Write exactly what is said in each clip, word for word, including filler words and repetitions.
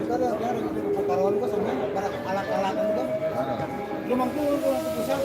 Kada, kada gitu, paparoan ko sama, para alat-alatan ko. Lumang ko, lumang ko, bisa.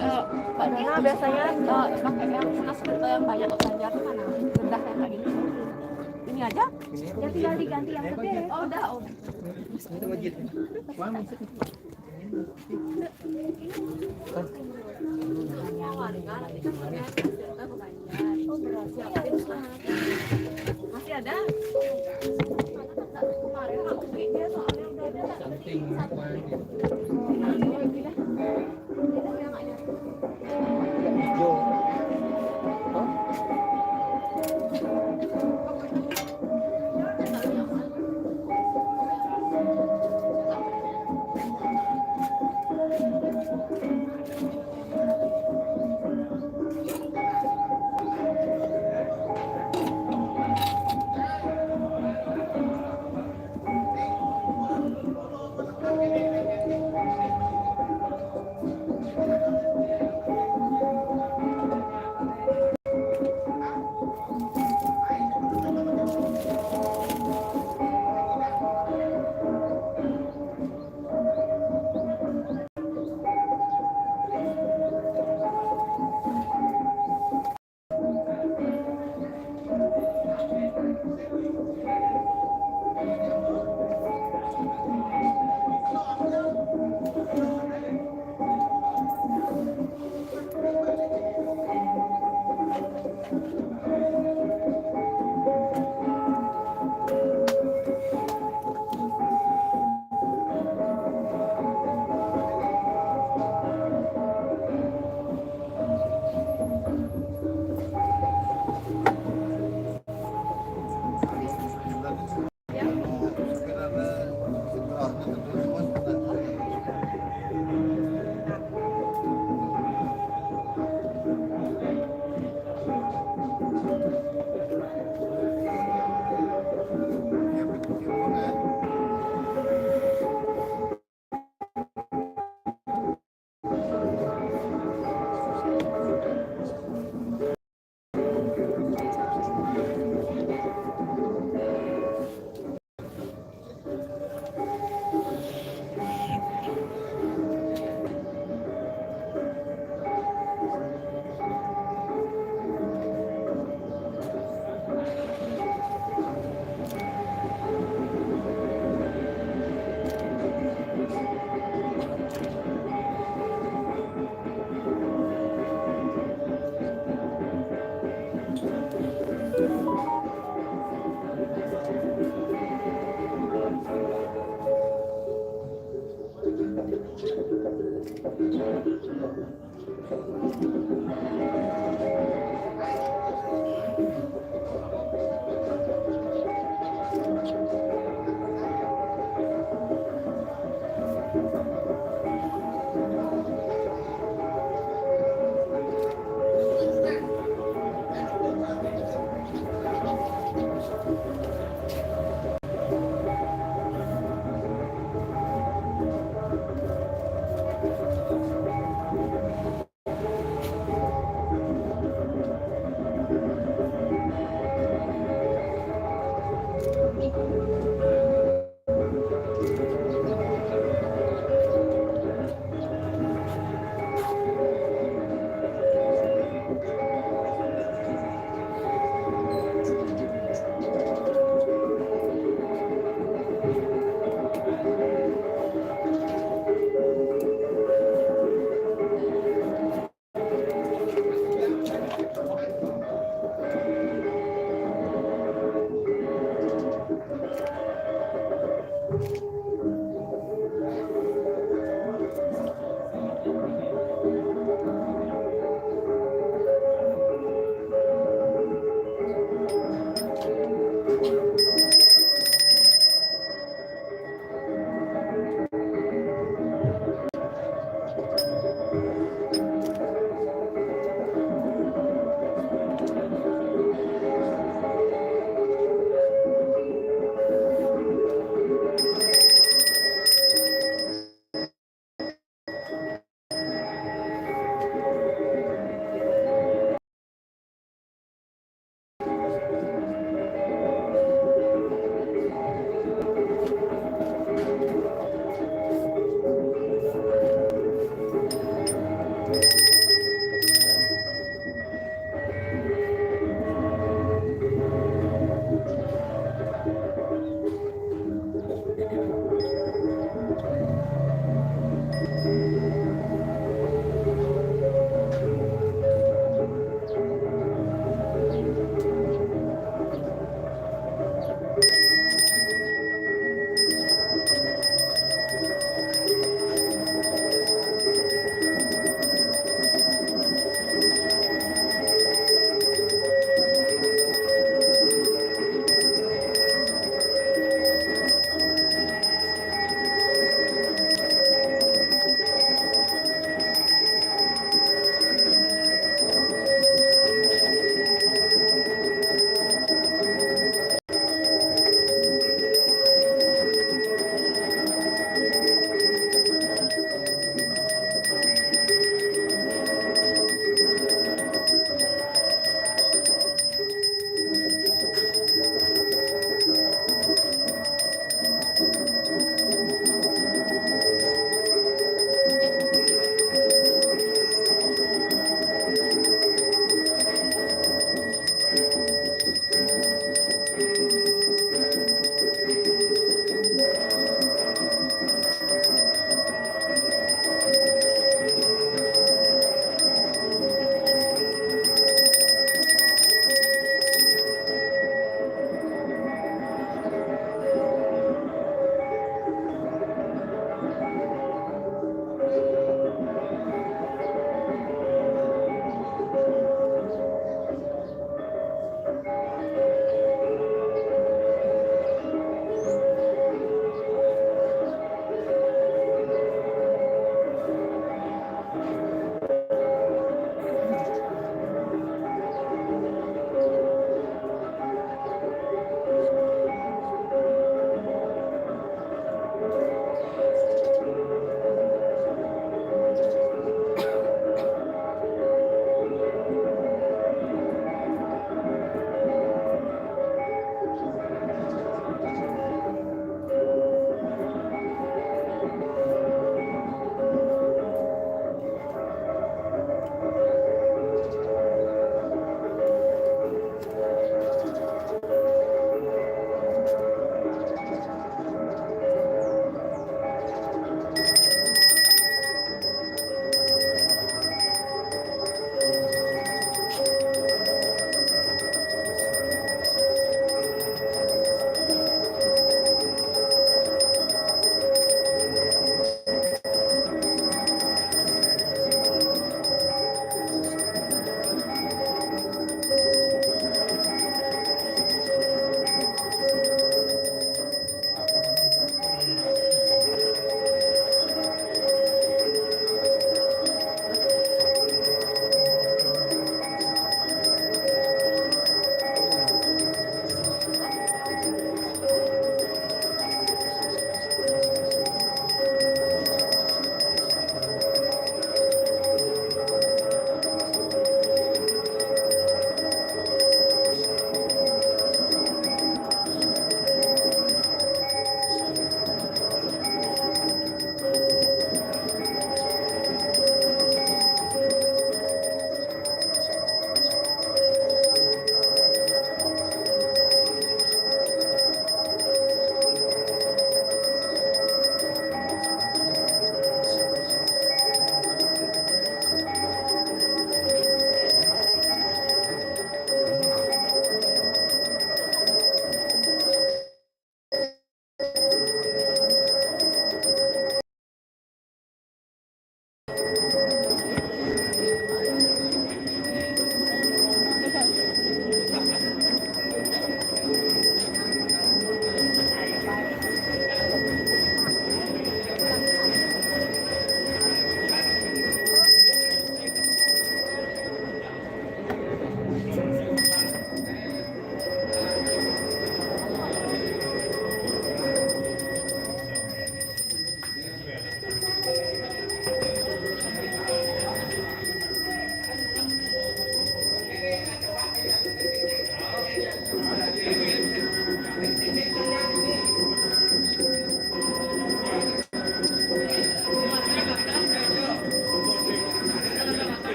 Eh, Mbak Dona biasanya, eh, pakai yang bekas atau yang banyak atau banjar tuh mana? Rendah yang kayak gini. Ini aja? Ya tinggal diganti yang gede. Oh, udah, oh. Masih ada? Kemarin aku beli dia soalnya udah ada. Something apa gitu. Hijau. Hah?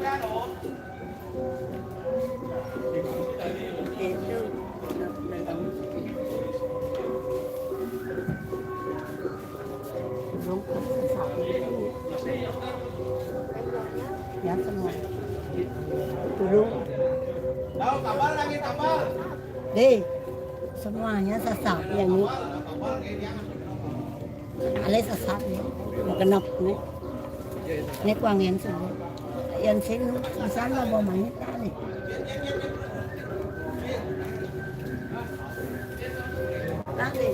Ya, semua. Tulung. Deh, semuanya sesak yang ini. Alai sesak ni. Magenep ni. Ni kuang yan sini. Yan sini, di sana bawa mangit tadi. Tadi.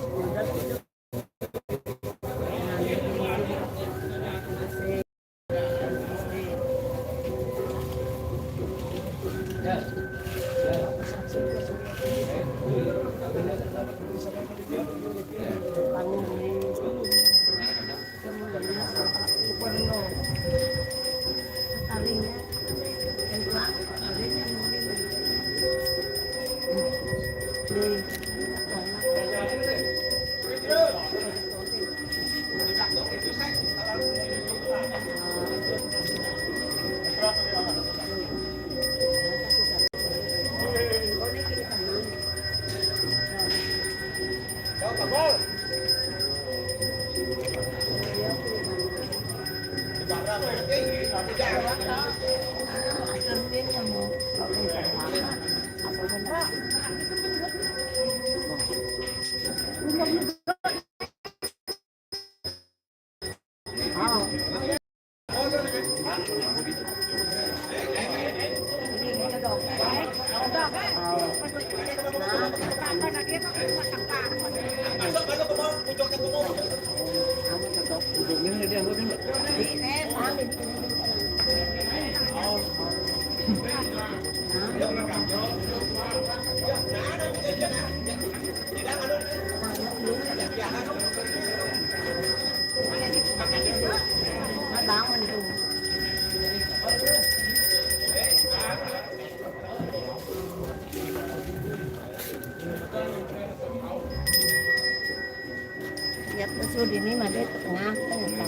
Lihat musuh di ini mah dia tengah tengah.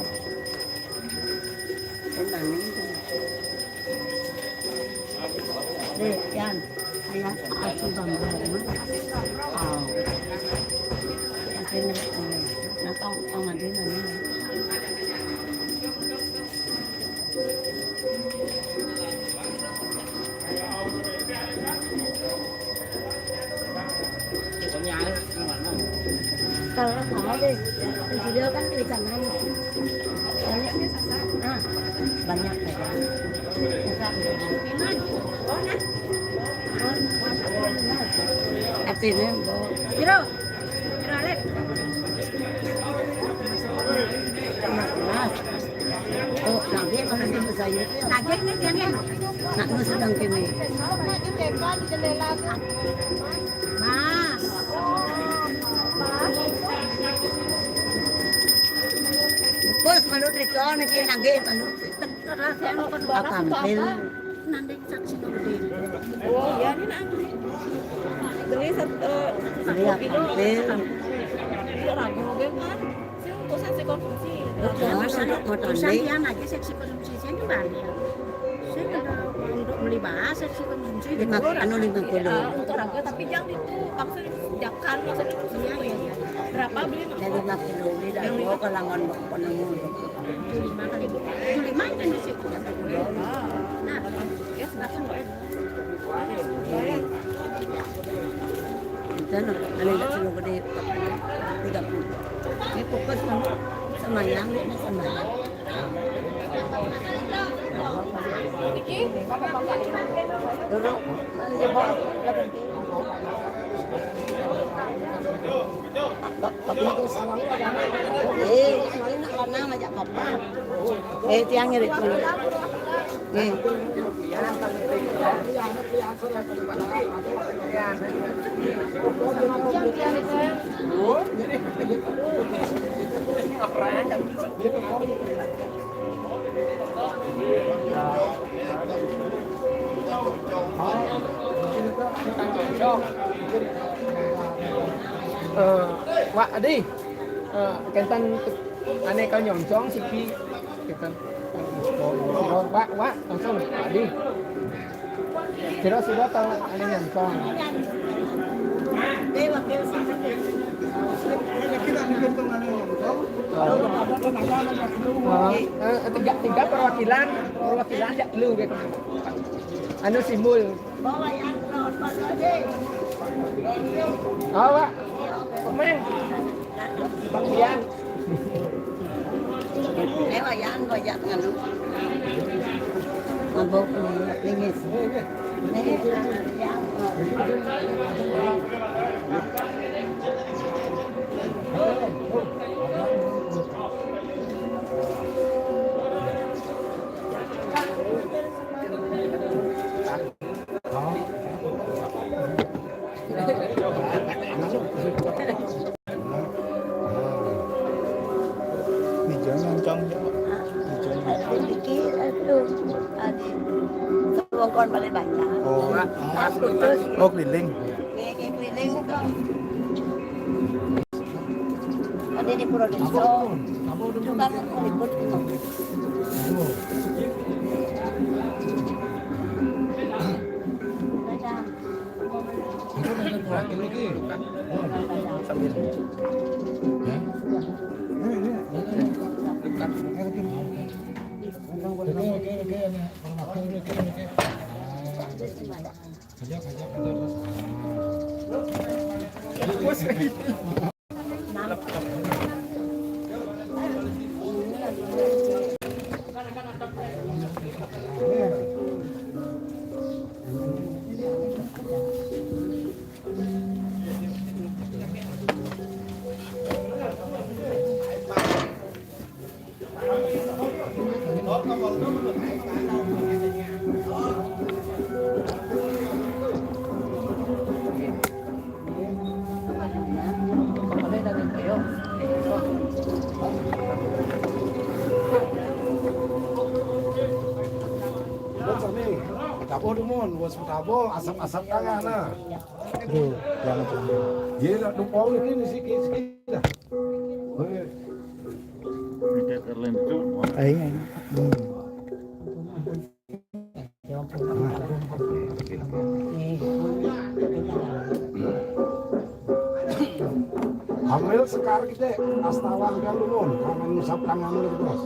Tentang ini. Deh, yan. Ayan, aso bang. Oh. Akhirnya, hmm. Nah, tong, tong ada mana? Kalau mau deh, di sini kan di kanan. Banyak, ah, banyak ya. Artinya, Bu. Biro. Biro, Alek. Mas. Oh, lagi kalau di saya. Lagi ni, jangan. Nak nu sedang kini. Mas. Bos, malu cerita ni, lagi malu. Apa tampil? Nanti saksi gede. Oh, iya, ini nak beli satu, eh, beli satu apa kilo. Tampil? Iya, ragu kan. Saya urusan si konsumsi. Urusan, urusan dia aja seksi konsumsi. Saya ni balik. Saya kada untuk beli bahas seksi konsumsi. Lima, anu, lima puluh. Ah, untuk ragu, tapi jangan itu paksa jakan, maksudnya. Iya, iya, iya. Berapa beli? Dari lima puluh, beli dari kalangan penemu. Tujuh lima kali, tujuh lima kan di situ. Nah, ya, seratus, Pak. Itu, nah, ada yang selalu gede, tiga puluh. Ini fokus sama, sama yang, sama yang. Dulu, eh, ini nak warna macam apa? Eh, tiang ngirit dulu. Eh. Eh, Wak Adi, eh, kenten ane kau nyonsong sipi kenten. Wak, wak, langsung tadi. Kira sudah tahu ada nyantong. Oh. Oh, eh, tiga, tiga perwakilan, perwakilan jak lu gitu. Anu simbol. Awak. Pemain. Bagian. Lewat yang gojak nganu. Mabok lingis. Di jalan, Cang. Di jalan. Iki, aduh, adi, sewongkon balik banyak. Oh. Aku terus. Oh, keliling. Ini keliling tuh. Ada di Purworejo. Cuma kan ribut. Tabuh dumun, bos tabuh, asap-asap tangan nah. Duh, jangan tuh. Iya, nak tumpau ini, ini sikit-sikit dah. Oke. Ini kayak terlentuk. Ayo, ayo. Hmm. Ambil sekar kita, astawan kan lu, Mon. Jangan ngusap tangan lu terus.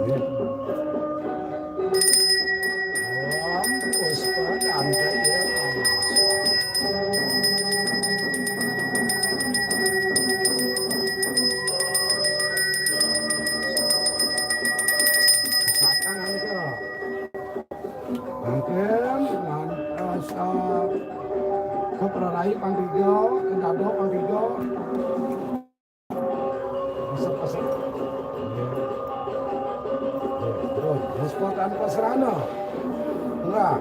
Iya. Om Puspa Dante, ya. Usap tangan kita. Mungkin ngantos, eh, ke Prarai pang tiga, ke Dado pang tiga. Masuk, masuk. Terus, terus, terus, tanpa serana. Enggak.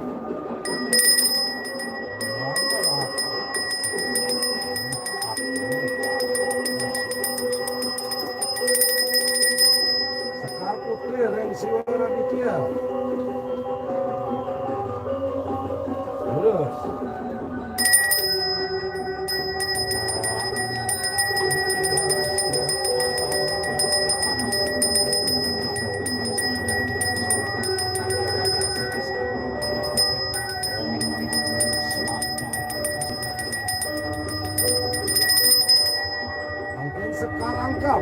Sekar Putri, Ren Siwara Ditya. Terus. Mungkin sekarang kau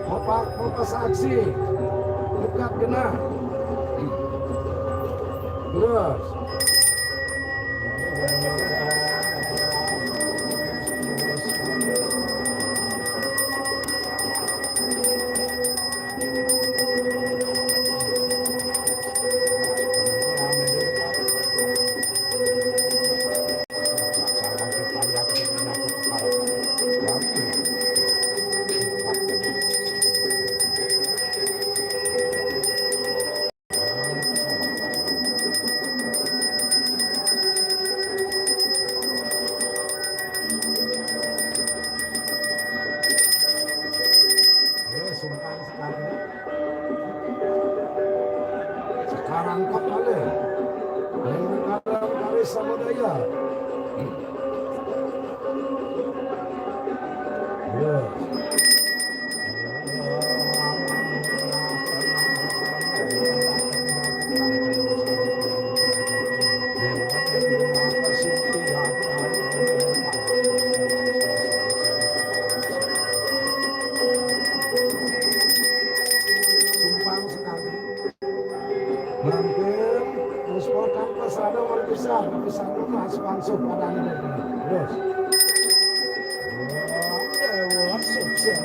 bapak, bapak saksi dekat kena. Terus. Eh, sumpah sekali. Sekarang kok balik. Yang negara Paris sama daya. Ya. Sana mas pangso padang terus. Wah, dewa sukses.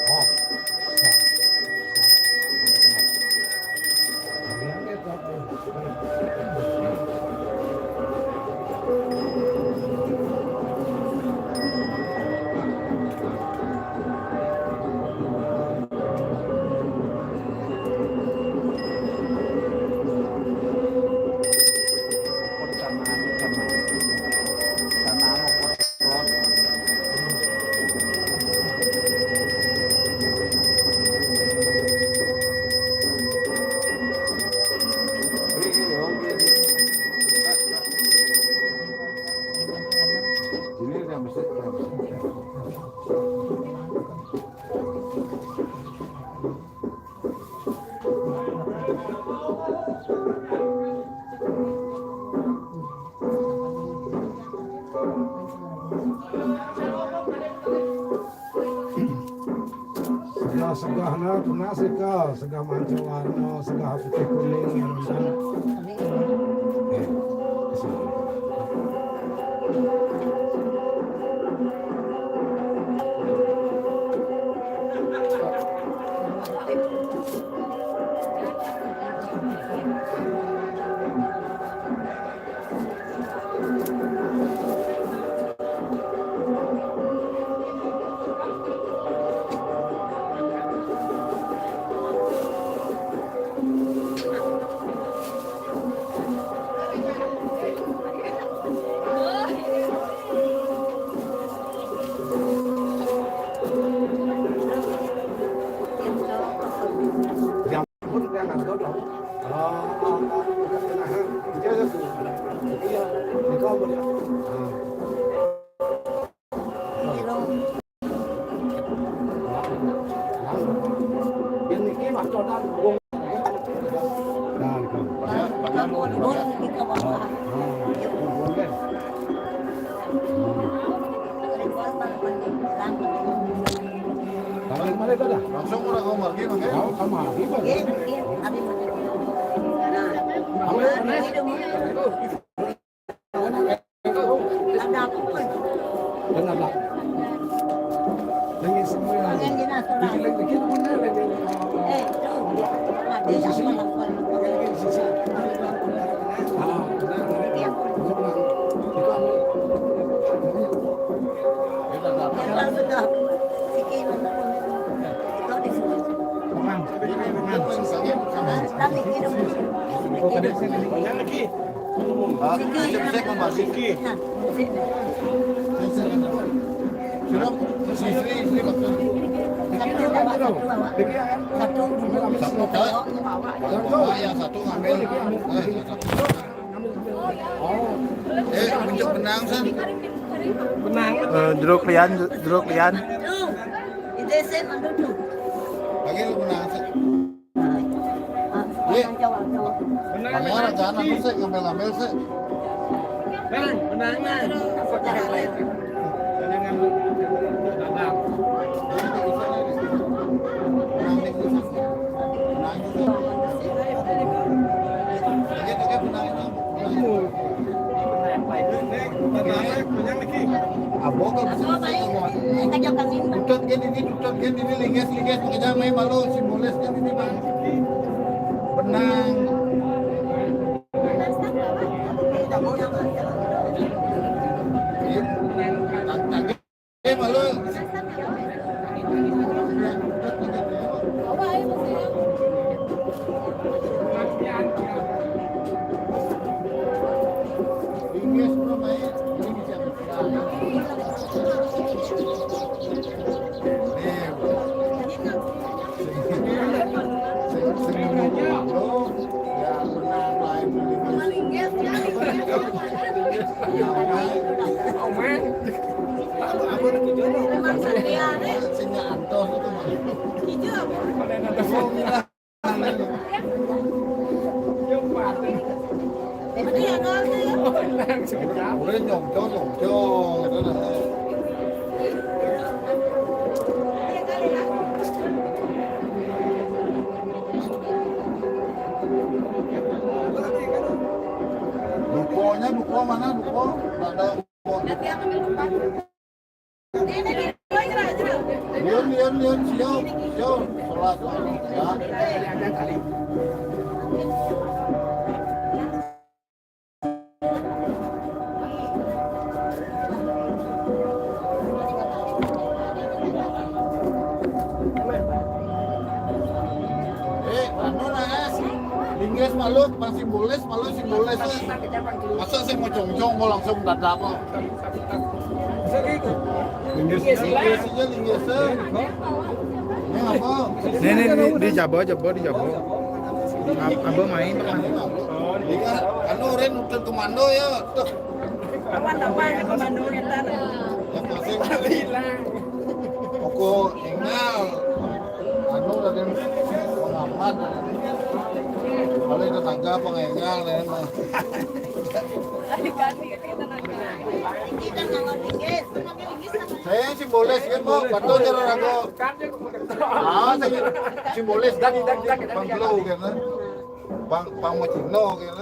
Oh, Segah-segahna tunas ka, segah manca warna, segah putih kuning, ya, dan, eh, kesini. Langsung udah kau margi, Bang, ya? Kau sama lagi, Bang. Iya, iya, abi mana? Nah, kamu mana? Ada apa pun? Benar, Bang. Lagi semua. Lagi, lagi, lagi, lagi. Eh, tuh. Ada yang melakukan. Ah, benar. Iya. Benar, Bang. Itu apa? Satu, satu, satu. Yang satu ngambil. Eh, bentuk benang, San. Benang. Eh, jeruk lian, jeruk lian. Itu saya mandu tuh. Lagi lu benang, San. Iya. Benang, benang, benang. Sih, ngambil-ngambil, sih. Benang, benang, benang. Jadi ngambil, ngambil, ngambil. Benang, benang, benang. Abo ka bisa. Tutut kan ini, tutut kan ini, liges, liges, makanya main malu, simbolis kan ini, Bang. Benang. Boleh nyongcong, nyongcong, gitu lah. Mana duko? Ada. Lian, lian, lian, siap, siap. Sholat, ya. Eh, anu nah, eh, linggis malu, pang simbolis malu, simbolis, eh. Masa sing mau congcong, mau langsung dadap, oh. Linggis, linggis aja, linggis, eh. Ini apa? Nih, nih, nih, di jaba, jaba, di jaba. Ab-, abah main pernah. Iya, anu, Ren, udah komando ya, tuh. Kawan apa yang komando kita? Yang penting aku ingal. Anu, Raden pengamat. Kalau itu tangga pengengal, ya, mah. Saya simbolis, ya, mau bantu cara ragu. Ah, saya simbolis, dak, dak, dak, pang kelo, kan, pang, pang mau Cino, kan.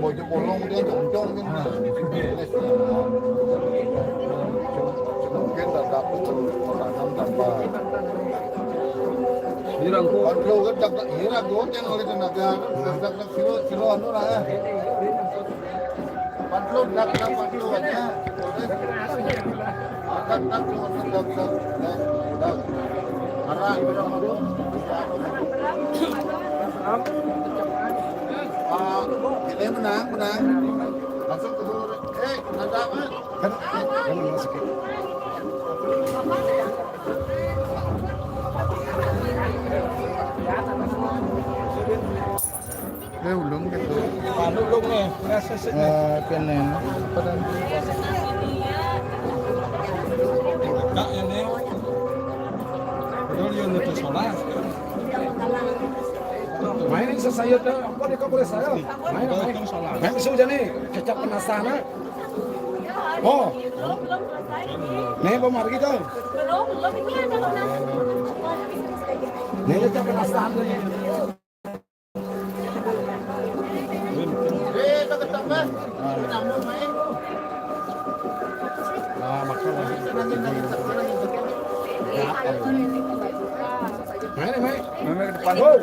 Bojo polong dia congcong, kan. Mungkin tak dapat tanam tanpa. Dirangkul. Pang kelo, kan, dak, dak, iya, ragu, yang oleh tenaga, dak, dak, dak, siro, siro, anu lah, ya. Pantun, dak, dak, pantun, ya. Dak, dak, dak, dak, dak, dak. Arah, arah, arah. Ah, ini menang, menang. Langsung ke dulu. Eh, ada apa? Kan, kan masuk. Eh, ulung gitu. Anu ulung nih, nggak sesek nih. Eh, kenen. Apa dan? Kak ini. Betul, dia nutup sholat. Main ini sesayat dah. Apa dia boleh saya? Main, main. Main sudah nih, cecak penasaran. Oh. Nih, Bang Margi tuh. Nih, cecak penasaran nih. Mana, Mai? Mana ke depan? Oh.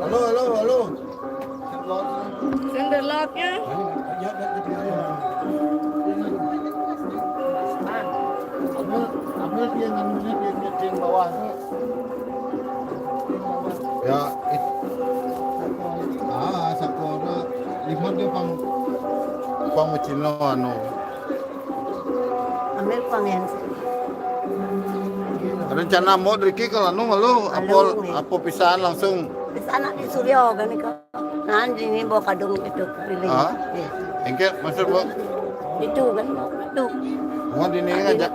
Halo, halo, halo. Senderloknya. Ambil, ambil dia nganunya, dia, dia, dia yang bawah. Ya, it-, ah, sakura lima dia pang, pang Cino anu. Ambil pang yang rencana mau driki kalau anu malu, apa, apa pisahan langsung? Di sana di Suryo kan, Kak. Nah, ini bawa kadung itu keliling. Ah? Iya. Engke maksud, Bu? Itu kan, Bu. Tuh. Mau di ini aja.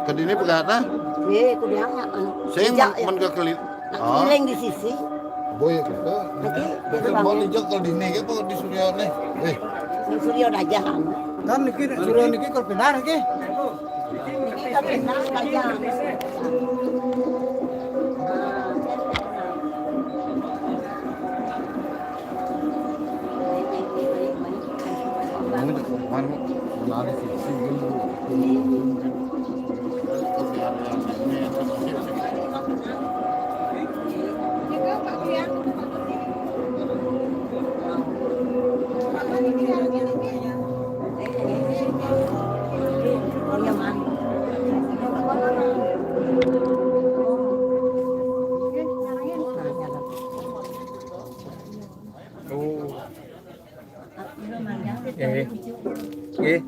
Ke dini pegat, ah? Iya, itu dia, anu. Saya men-, ya, men ke keli-, ah? Keliling di sisi. Boy, kita. Nanti, mau dijak ke dini, ke, apa di Suryo nih? Eh. Di Suryo aja, kan. Kan niki, Suryo niki kalau pindah niki. Eh. Eh.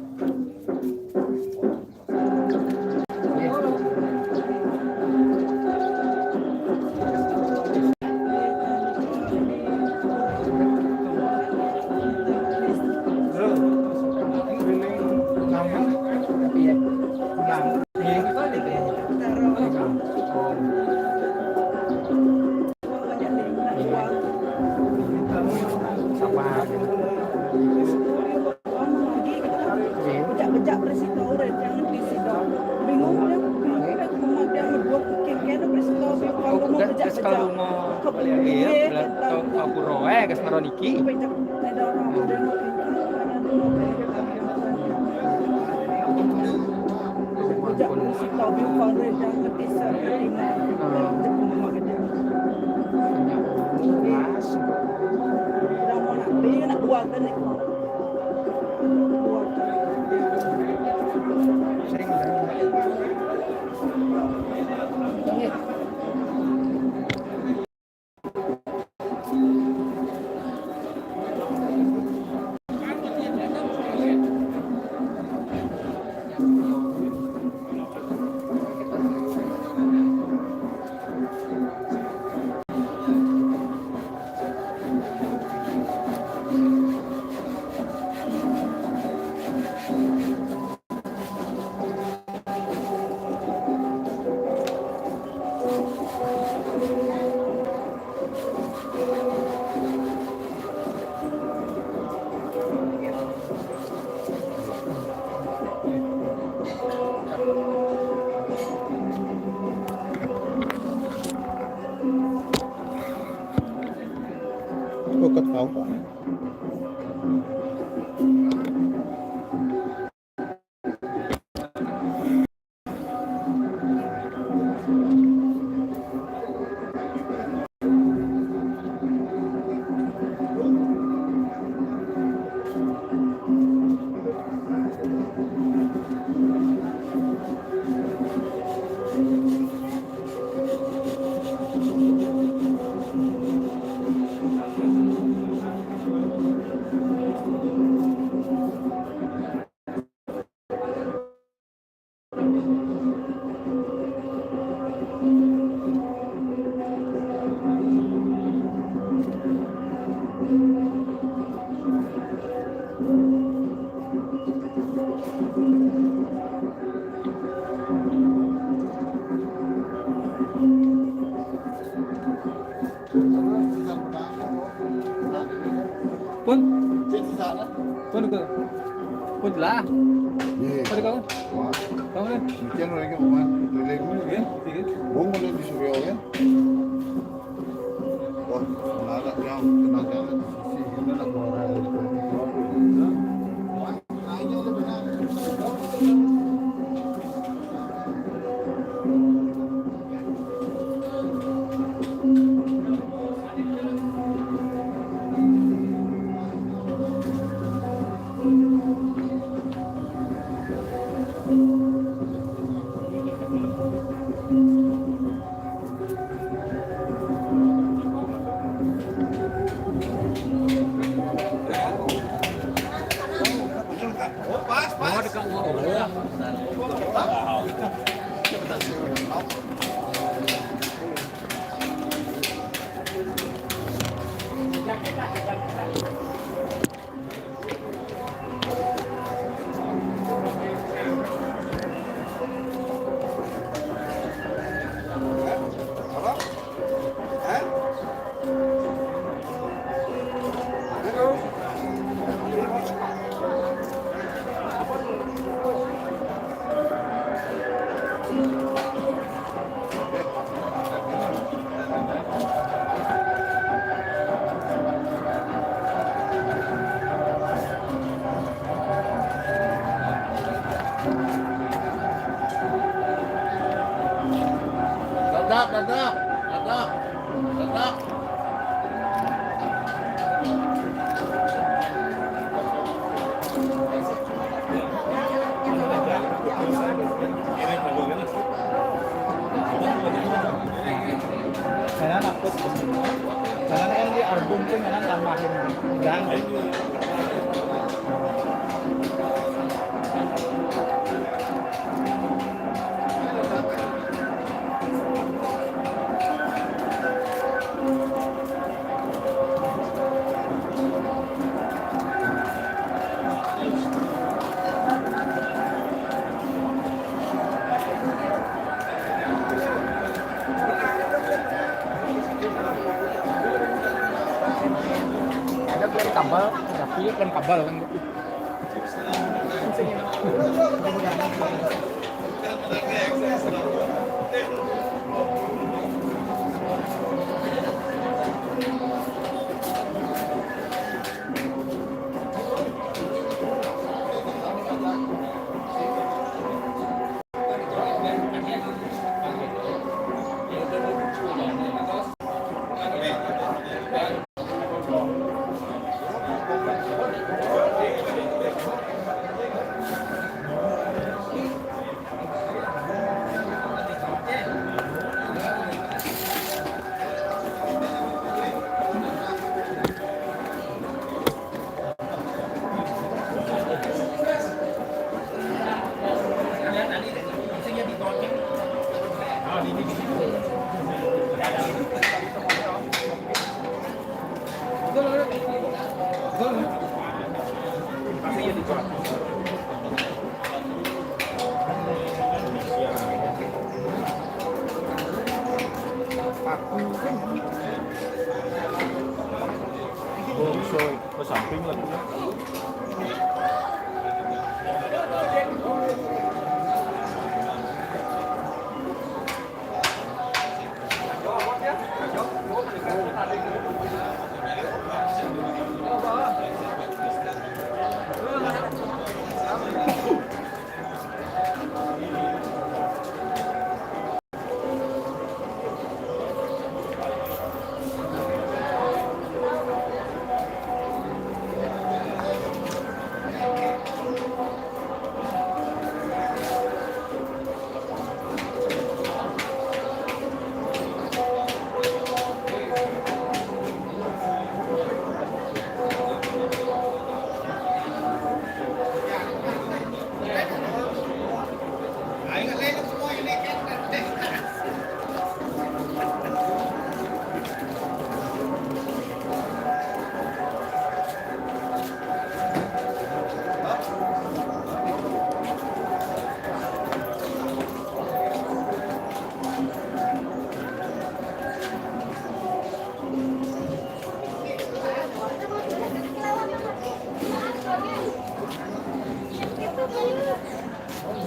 Jaq beresiko orang jangan di situ. Bingung dia, bingung dia, cuma dia berdua mungkin kena beresiko. Kalau mau bejak-bejak ke bumi, ke pura, eh, ke Semarang niki. Bejak, ada orang, ada orang. Bejak beresiko, bingung orang jangan di situ. Bingung. Dia mau nak, dia nak dua kali. Kok ketawa? Pun. Pun ke? Pun lah. Iya. Pun kau? Wah. Kau kan? Mungkin lagi rumah. Lagi rumah. Iya, iya. Gua mau di Suryo ya. Wah, kenal yang kenal yang si ini lah gua. Dadak, dadak, dadak, dadak. Karena takut. Karena kan di album tuh memang tambahin. Dan Ada plan kabel, tapi plan kabel kan gitu. Oh, so ke samping lah.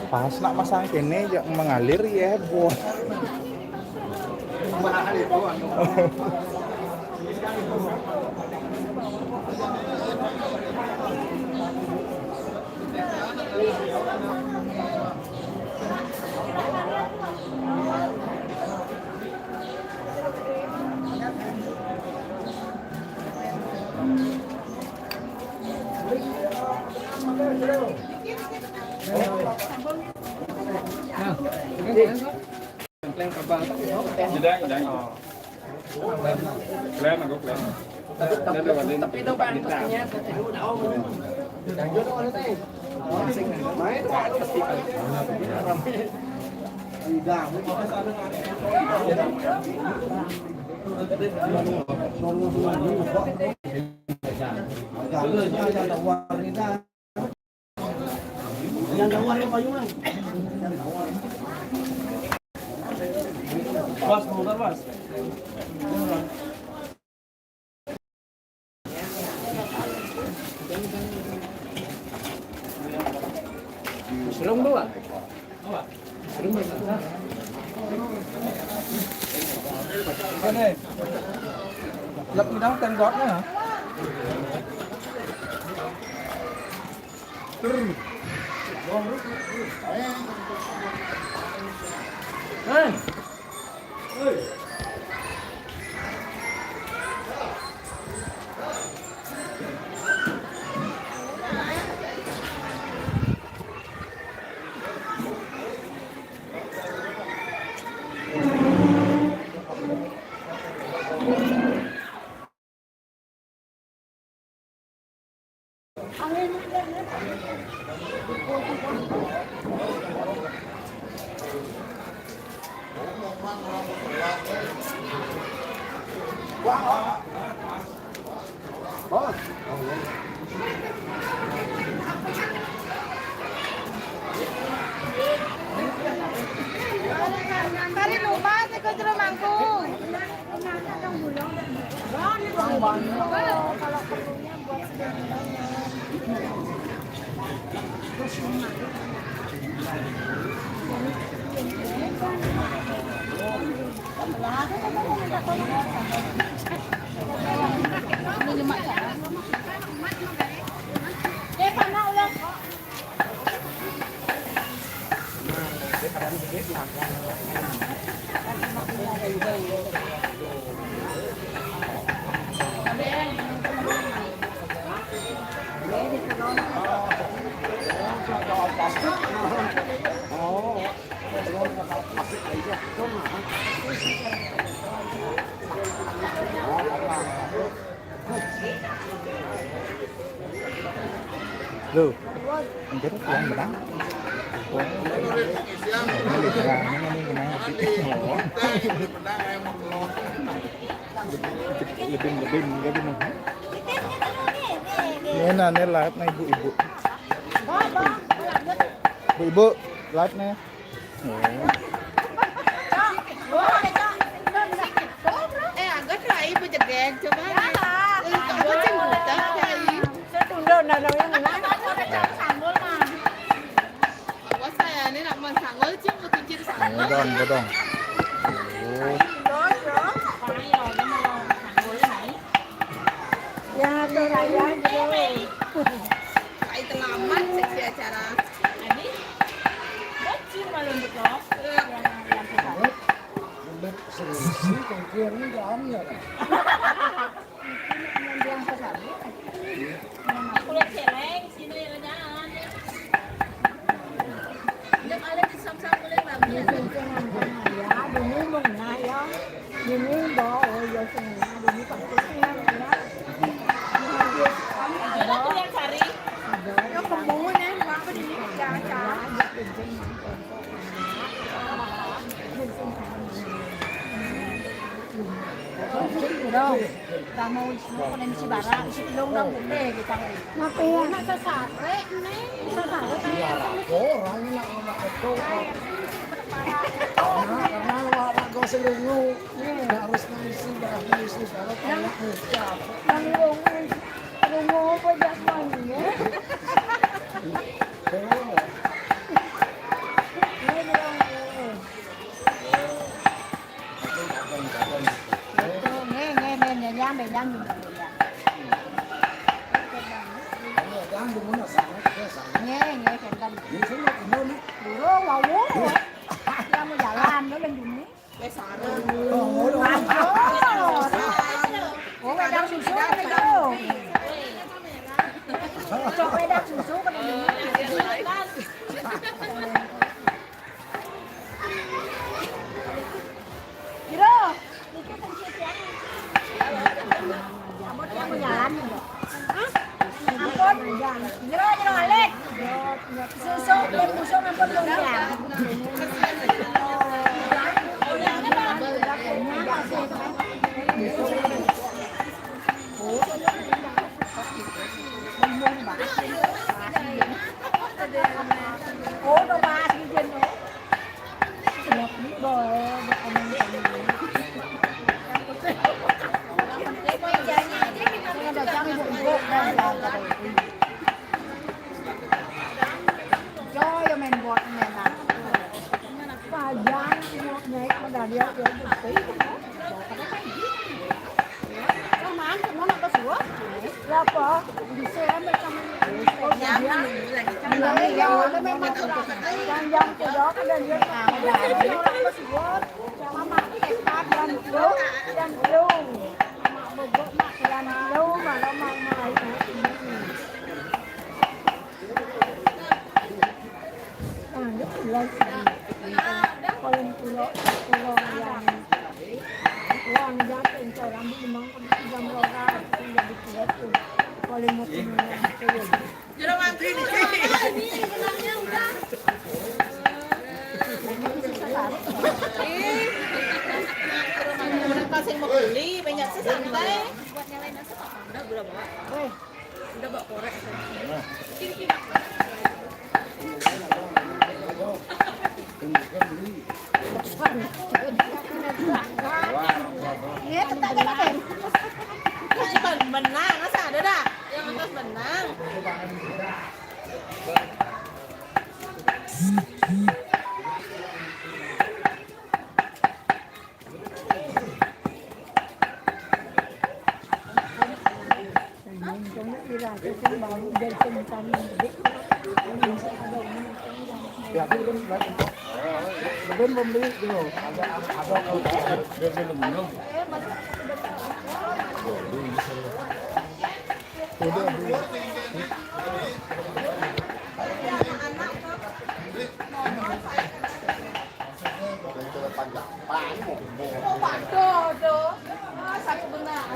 Pas nak masang kene, yang mengalir ya, buah. Klem, klem. Klem, aku klem. Tapi itu, Bang, pastinya. Main, Pak. Mas, bentar, Mas. Serem bawa. Serem bawa. Ini. Lep udang tengkotnya. Tadi lupa, saya ke rumahku. Kalau perlunya buat sebentar. Loh, anjir yang menang. Ini menang, ini menang. Lebih, lebih, lebih menang. Ini nane live nih, ibu-ibu. Ibu-ibu, live nih. Oh. Eh, agak lah, ibu jeget, coba. Eh, kamu cing buta, ya, ibu. Saya tunda, ndak ada yang menang. Sambal, mah. Awas saya, ini nak makan sambal, cing, mau kincir sambal. Godong, godong. Oh. Ya, tuh, ya, gitu. Kayak terlambat, seksi acara. Ini, bocil malu, betul. Iya. Yang, yang susah. Seksi, kira-kira ini nggak ada. Kulit celeng, sini ya, jangan. Yang ada di sam-sam kulit bagus. Ya, dulu mah ya. Ini bawa, oh, ya, semua. Dulu pasti ya. Ada tuh yang cari. Ada. Yang kebun, ya, apa di sini? Jangan, jangan. Dong, kamu semua kena misi barang, isi telung dong, boleh kita. Ngapain? Nak sesare, Neng. Sesare. Iya, orang nak anak itu. Karena, karena awak nak gosok dulu. Iya. Harus ngisi, barang ngisi, kalau kayak ucap. Yang lu, lu mau apa, Jasmine, ya? Iya. Ini bilang, eh. Nggih, nggih, nggih, nggih, nggih, nggih, nggih. Nggih, nggih, kenten. Durung wau. Ya mau jalan, ya udah gini. Wes sareng. Oh, wedang susu, wedang. Cok wedang susu, kena gini. Jero, niki kunci tiang. Ampun, tiang jalan. Hah? Ampun. Jero, jero, alik. Susu, dan susu, ampun, dong, ya. Oh, udah pas gitu, no. Cho yo main board main apa? Pajan naik medali yo. Teman, teman apa suruh? Lapa? Bisa ya, macam ni. Nyaman lagi. Nyaman, nyaman. Yang, yang kuda, ada dia. Orang apa suruh? Mama, Epa, dan Flo, dan Flo. Mama, Bobo, Mak, dan Flo, Mama, Mama, Mama. Nah, dia pulang sini. Kalau pulau, pulau yang, yang jatuh, orang di Limang, jam dua belas, jadi pulau tu. Kalau mau pulang, pulang. Jero mati ni. Ini benangnya udah. Ih. Mereka sing mau beli, banyak sih santai. Buat nyalain asap apa? Udah, udah bawa. Weh. Udah bawa korek. Kiri, kiri. Iya, tetap aja pakai. Ini benang, masa ada dah? Yang atas benang. Waduh, waduh. Ah, sakit benar.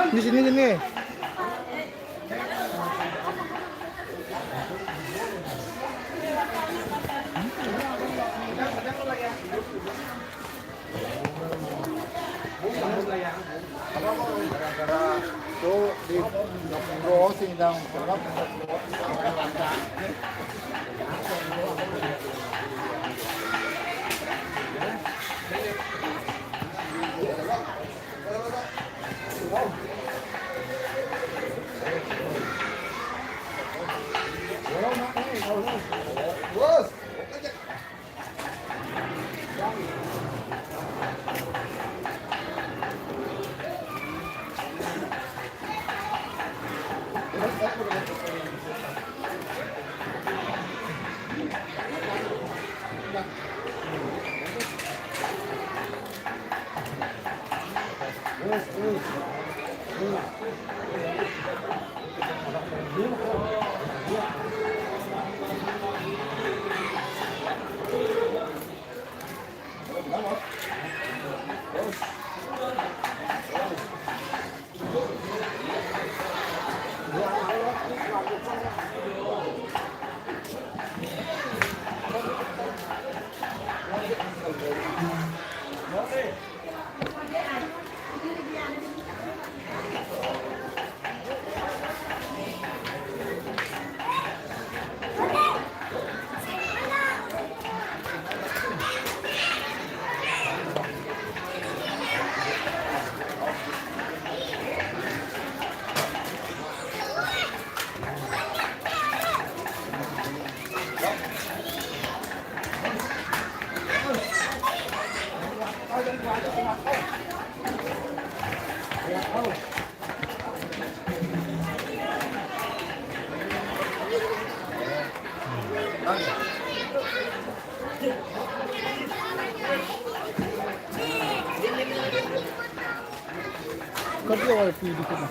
Di sini, sini. Gara-gara itu di crossing dan Kan dia wifi di sini.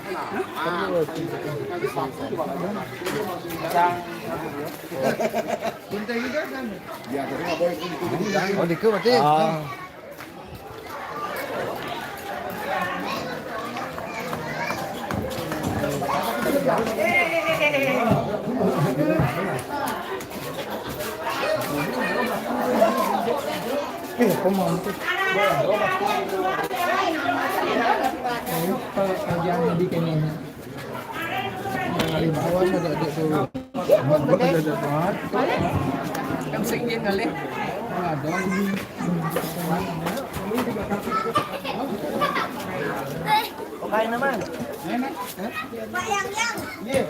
Kan dia wifi di sini. Buntai juga kan? Ya, tapi nggak boleh gitu. Oh, dikit berarti. Ah. Eh, kok mampu? Ini kalau kerjaan di kayaknya. Yang ada di bawah ada adik tuh. Yang sengit kali. Ada. Oke, naman. Pak Yang Yang. Iya.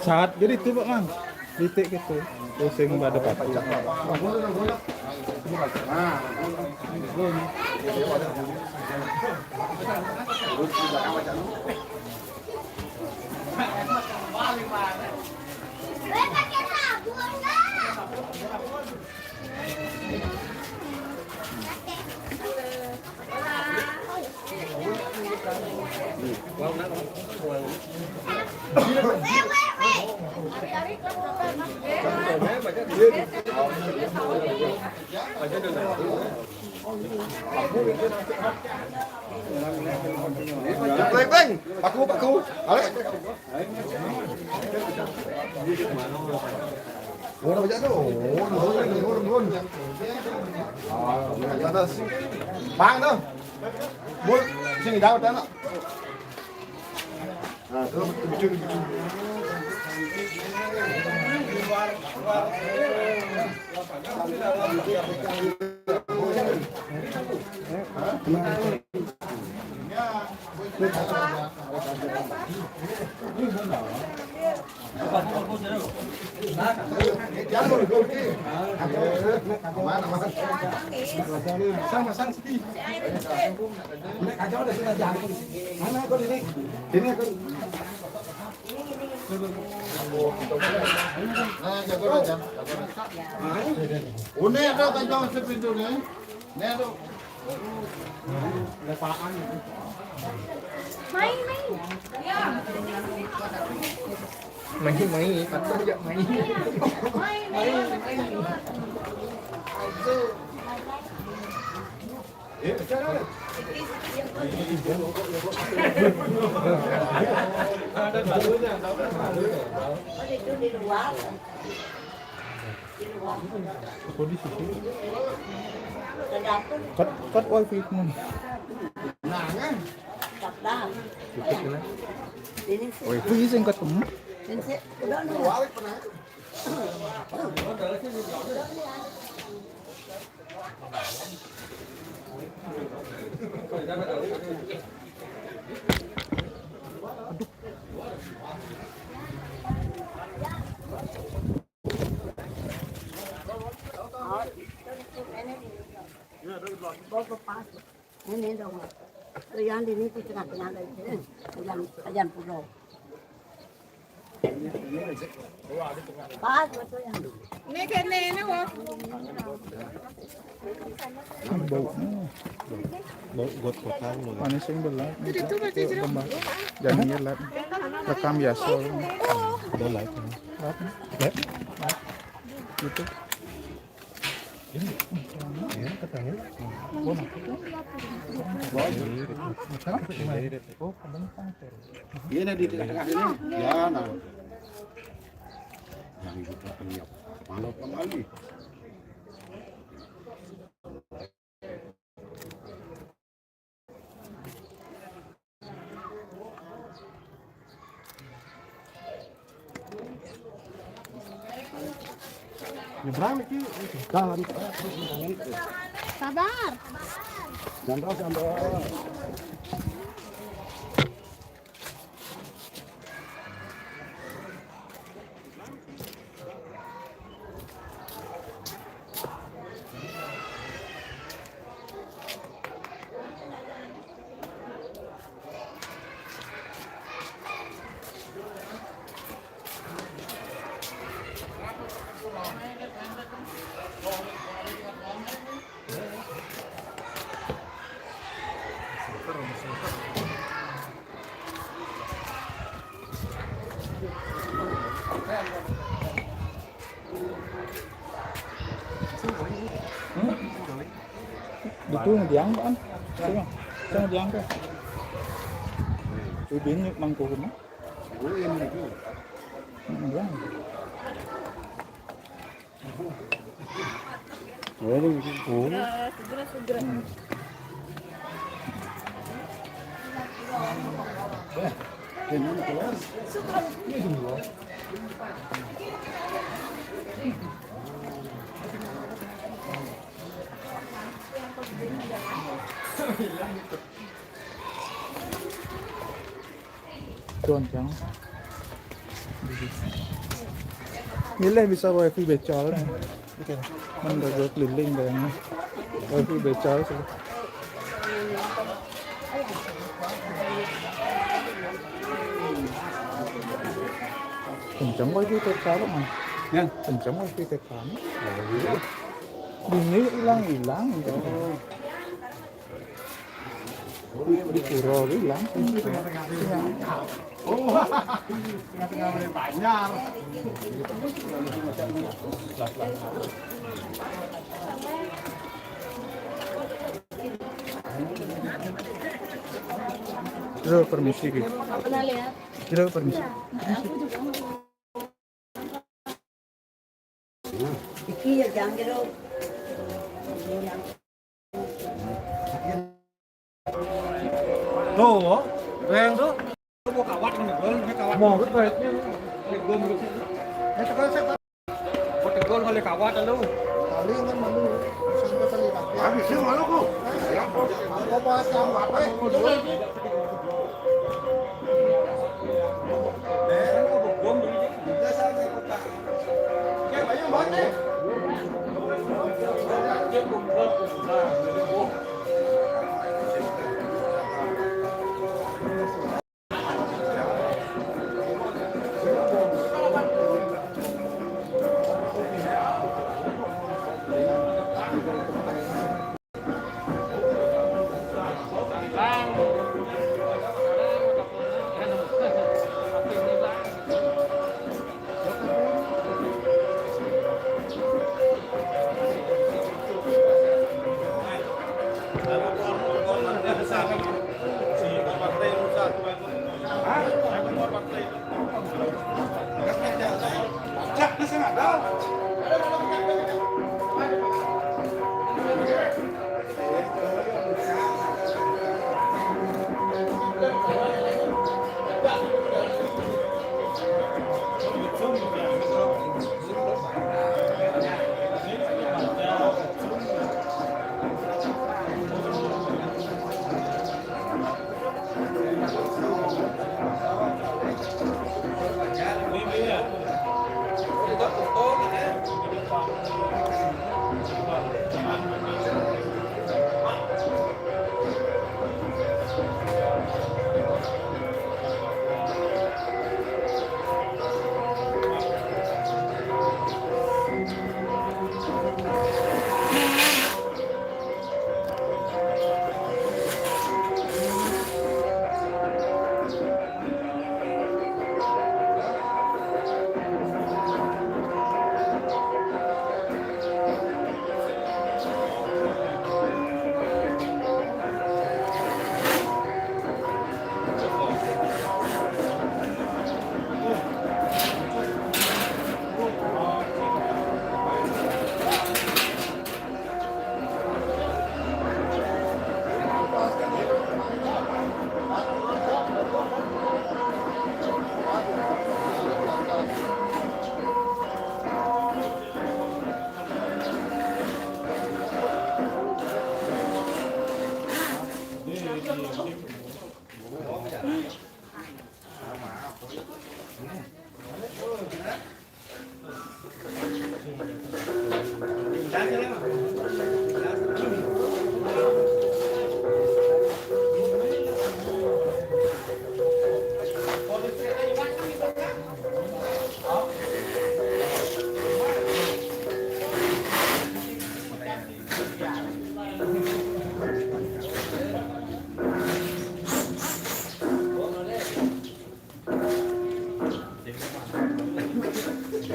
Saat jadi itu, Pak, Mang. Titik itu. Pusing pada pati. Pleng, pleng. Paku, paku. Alek. Orang banyak tu. Oh, turun, turun, turun. Ah, di atas. Bang tu. Bol, sini jauh dah nak. Nah, tu betul, betul. Sama, sama, sedih. Mana kau dah sudah jalan? Mana kau ini? Ini aku. Nah, jago aja. Ini ada kacang sepintu ni. Ini ada. Main, main. Main, main. Patut je main. Main, main, main. Apa di sini? Kat, kat wifi ku. Nah, kan? Tutup kena. Ini sih. Wifi sing ketemu. Ini sih. Udah, udah. Ini dong. Yang di ini tengah-tengah lagi. Yang, yang pulau. Pas betul yang. Ini kena ini, wah. Bau. Bau got kotor loh. Mana sing belah? Jadi itu berarti jeruk. Jadi ya lah. Rekam ya, so. Udah lah. Lah. Ya. Gitu. Ini katanya. Oh, ini di tengah ini. Ya, nah. Yang itu tak punya. Malu kembali. Nyebrang niki jalan. Sabar. Jangan, jangan. Hmm? Itu diangkat kan? Sino? Sino diangkat? Bibin yung mangkukuma? Hmm, diangkat. Segera, segera. Tuan Chang. Nila bisa wifi beca lah. Oke. Mendadak keliling kayaknya. Wifi beca sih. Kenceng wifi beca lo mah. Ya. Kenceng wifi beca. Ini hilang-hilang. Di, di pura ki langsung. Oh, tengah-tengah oleh Banjar. Jero permisi ki. Jero permisi. Iki ya jam jero. Tuh, reng tuh. Mau kawat ini, gol, ini kawat. Mau ke toiletnya. Ini gol, ini. Eh, tekan saya. Mau tegol kali kawat lu. Kali kan malu. Sampai kali lagi. Habis sih malu kok. Apa bahas yang apa?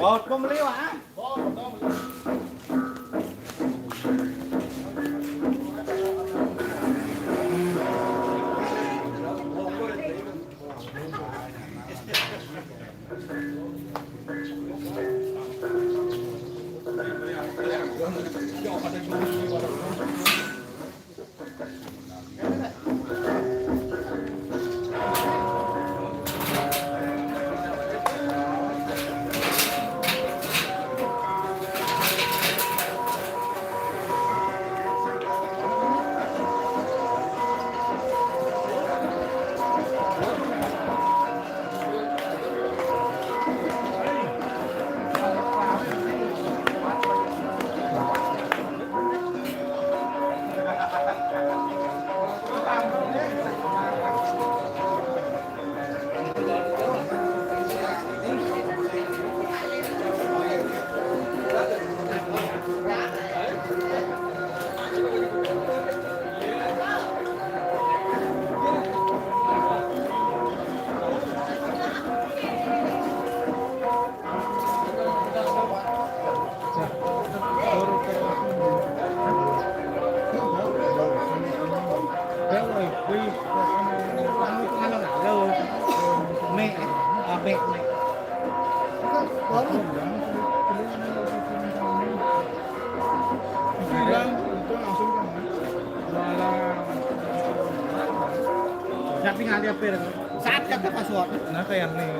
Bọt kông liu hả? Tinggal dia per. Saat kata password. Nah, kayak nih.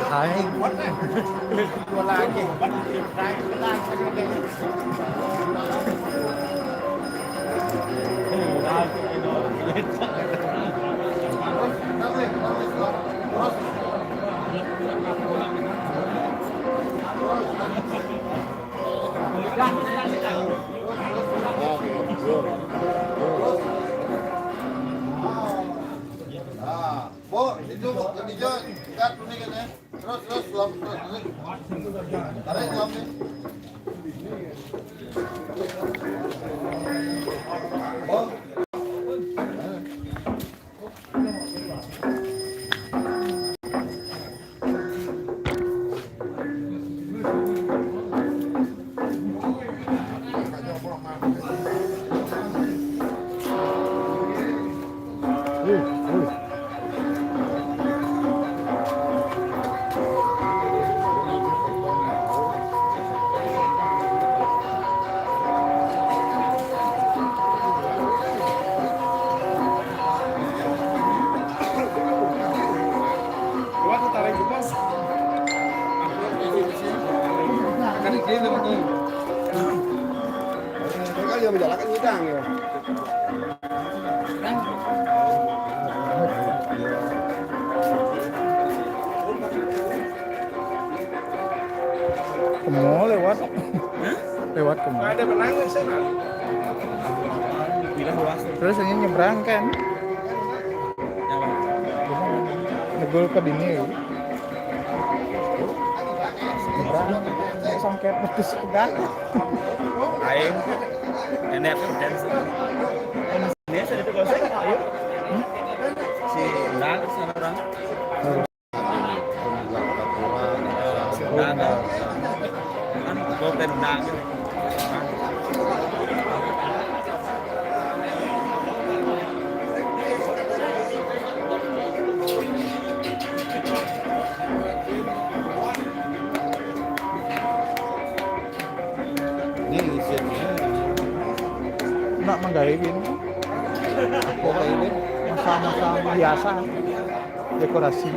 Hai. Nah, Bu, itu Bu, lebih jauh. Dekat ini kan ya. Terus, terus, lom, terus, terus. Tarik lom nih. Bu. Kan dia menjalankan ngidang ya. Ke mall lewat. Lewat ke mall. Ada menangis sana. Terus ini nyebrang kan? Negul ke dini. Nyebrang. Songket pedes pegang. Aing. Ini aku dance. Biasa itu kalau saya, ayo. Si Undang, si Undang. Si Undang, kan? Kan, gua teh Undang. Manggawe ini. Apa kayak ini? Masa-masa hiasan, dekorasi.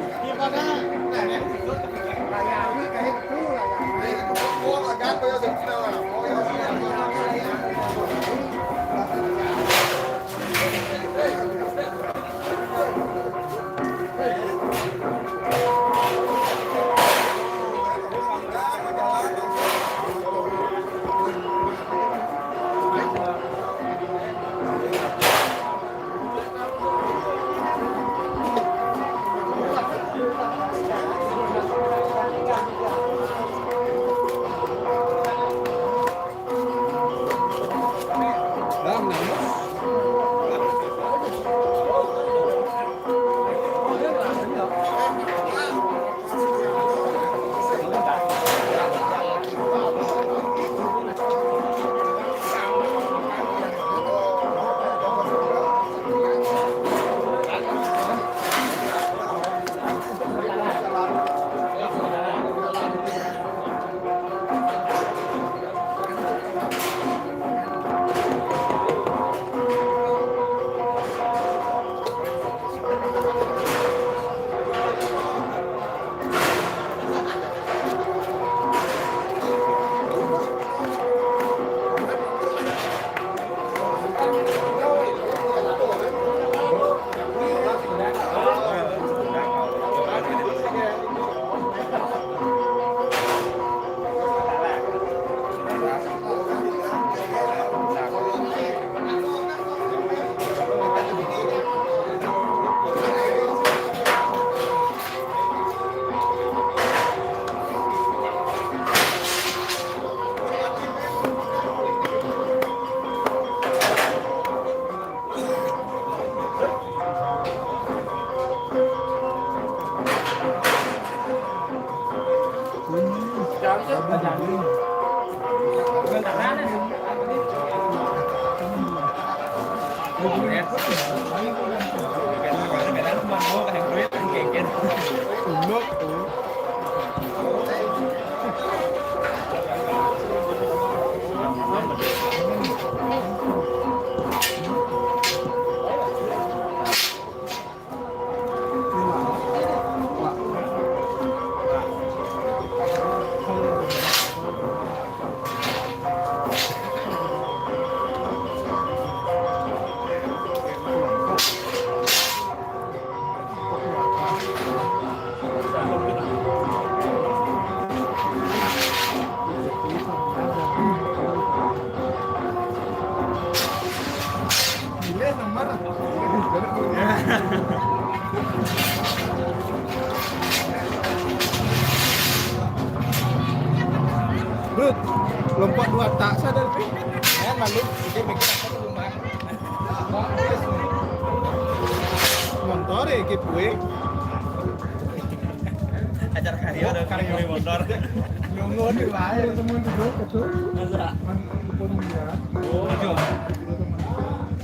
Bro, lompat dua tak sadar, Pi. Jangan malu, dia mikir apa tuh, Bang? Motor ya, giveaway. Acara karya ada karya motor. Nunggu di layar semua duduk itu. Masa? Man, pun dia. Oh, iya.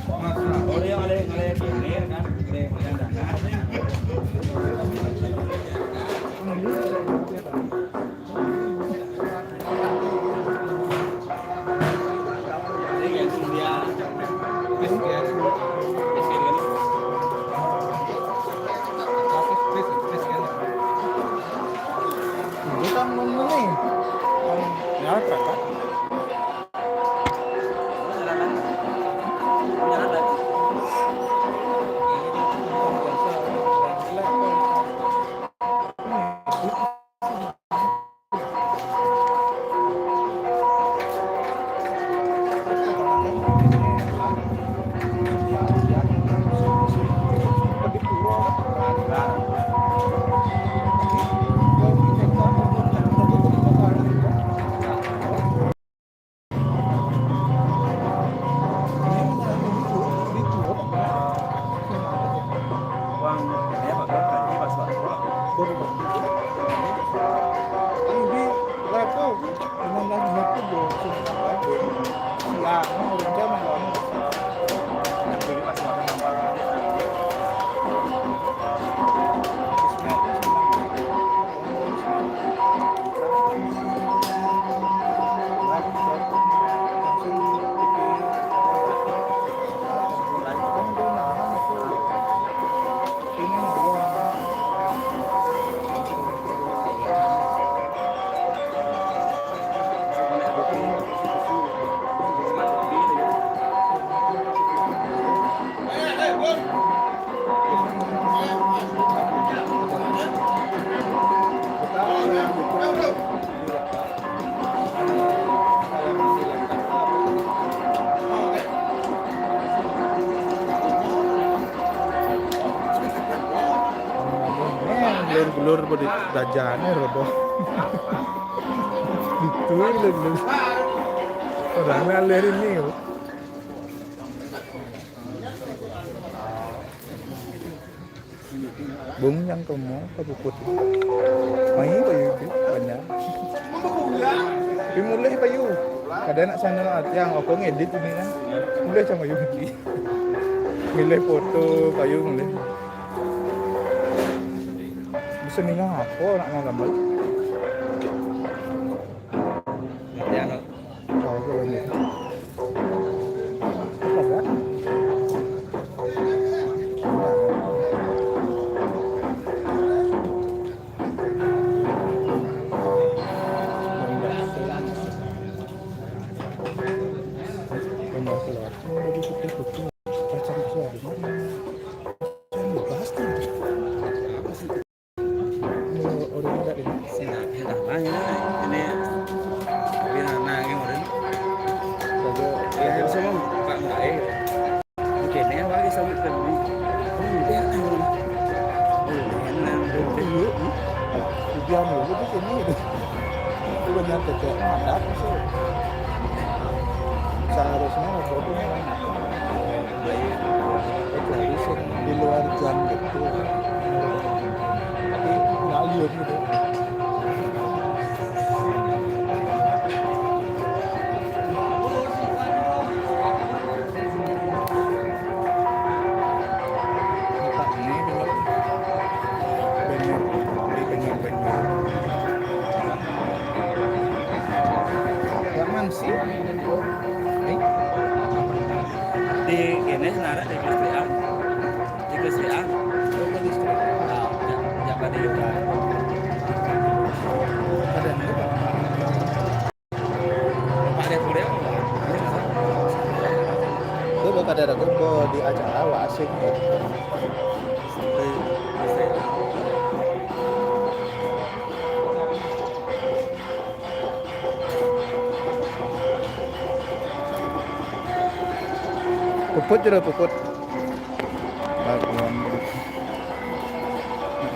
Masa? Oh, dia oleh, oleh kiri kan? Oleh, oleh tangan. Bukan mengenai. Ya, berapa? Lur bodi dajane rodo. Ditu lho. Orang ngalir ini. Bung yang kemo kepuput. Mai payu itu banyak. Tapi mulai payu. Kadang nak sana yang aku ngedit ini kan. Mulai sama Yuki. Milih foto payu mulai. Bisa nih apa nak mau gambar? Ya, no. Tahu ke banyak. Apa kan? Banyak keluar. Mau jadi putih-putih. Kacang hijau. Kacang hijau, pasti. Apa sih? Ini orang enggak ini. Sina, sina, nah, ini, ini, ini, nah, ini orang. Bagus. Ya, ya, semua, Pak, enggak, eh. Oke, ini yang lagi sampai ke ini. Oh, iya, kan. Oh, iya, kan. Iya, hmm. Tujuan dulu tuh sini gitu. Itu banyak kayak adat sih. Seharusnya fotonya banyak. Baik, tradisi di luar jam gitu. Tapi ngalir gitu. Ini tak ini, bener. Bener, di bener, bener. Yang mana sih? Nih. Di ini sebenarnya di Kalistrian. Di Kalistrian. Nah, ya, ya pada itu. Ada nih, Pak. Pak Dek Kureo. Gue bakal ada gue di acara wah asik. Puput jero, puput.